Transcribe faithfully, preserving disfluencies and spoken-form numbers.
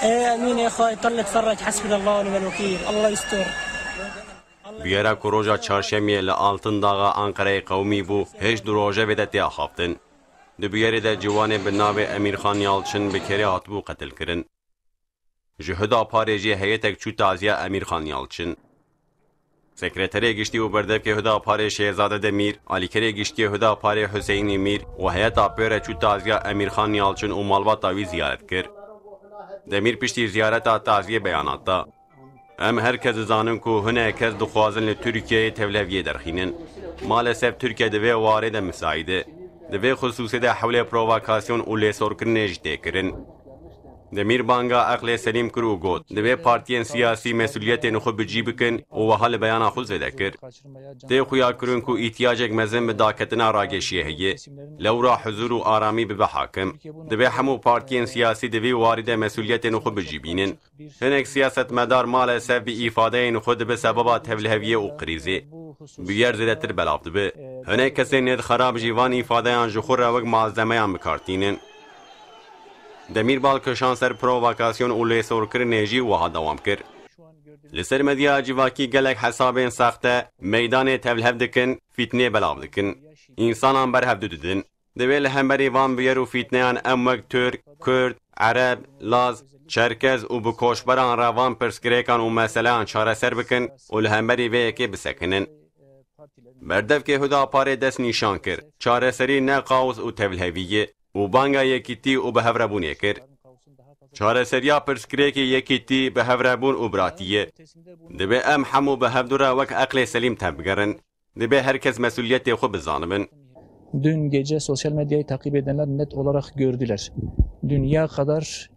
ايه امين يا اخوي، طلت فرج، حسبنا الله ونعم الوكيل، الله يستر. Bûyera ku roja çarşemiyê li Altındağa Ankarayê qewimî bû, hêj du roje vê de tê axaftin. Di bûyerê de ciwanê bi navê Emîrxan Yalçin bi kerê hatibû qetilkirin. Ji Huda Parê jî heyetek çû taziya Emîrxan Yalçin. Sekreterê Giştî û Berdevkê Huda Parê Şêhzade Demîr, Alîkerê Giştiyê Huda Parê Huseyînî Mîr û heyeta pê re çû taziya Emîrxan Yalçin û malbata wî ziyaret kir. Demîr piştî ziyareta taziyê beyanat da. Em her kes dizanin ku hinek kes dixwazin li Tirkiyeyê tevleviyê derxînin. Maalesef Tirkiye di vê warê de misaîd e. Di vê xisûsê de hewlê provokasyon û lêsorkirinê jî tê kirin. Demîr banga eqlê selîm kir û got, divê partiyên siyasî mesûliyetên xwe bi cî bikin û wiha li beyana xwe zêde kir. Tê xuyakirin ku îhtiyacek mezin bi daketina ragêşiyê heye. Lewra huzur û aramî bibe hakim. Divê hemû partiyên siyasî di vî warî de mesûliyetên xwe bi cî bînin. Hinek siyasetmedar maalesef bi îfadeyên xwe dibe sebeba tevliheviyê û krîzê. Bûyer zêdetir belav dibe. Hinek kesên nêdixerab jî van îfadeyan ji xwe re wek malzemeyan bi kar tînin. Demîrbal kişan ser provokasyon û lêsorkirinê jî wiha dewam kir. Li ser medyaya civakî gelek hesabên saxte meydanê tevlihev dikin, fîtnê belav dikin. Însanan berhev dididin. Divê li hemberî van bûyer û fîtneyan em wek Tirk, Kurd, Ereb, Laz, Çerkez û bi koçberan re van pirsgirêkan û meseleyan çareser bikin û li hemberî vê yekê bisekinin. Berdevkê Huda Parê dest nîşan kir. Çareserî ne kaos û tevlihevî ye û banga yekîtî û bi hevrebûnê kir. Çareseriya pirsgirêkê yekîtî, bi hevrebûn û biratî ye. Divê em hemû bi hevdu re wek eqlê selîm tevbigerin. Divê her kes mesûliyetê xwe bizanibin. Dün gece sosyal medyayı takip edenler net olarak gördüler. Dünya kadar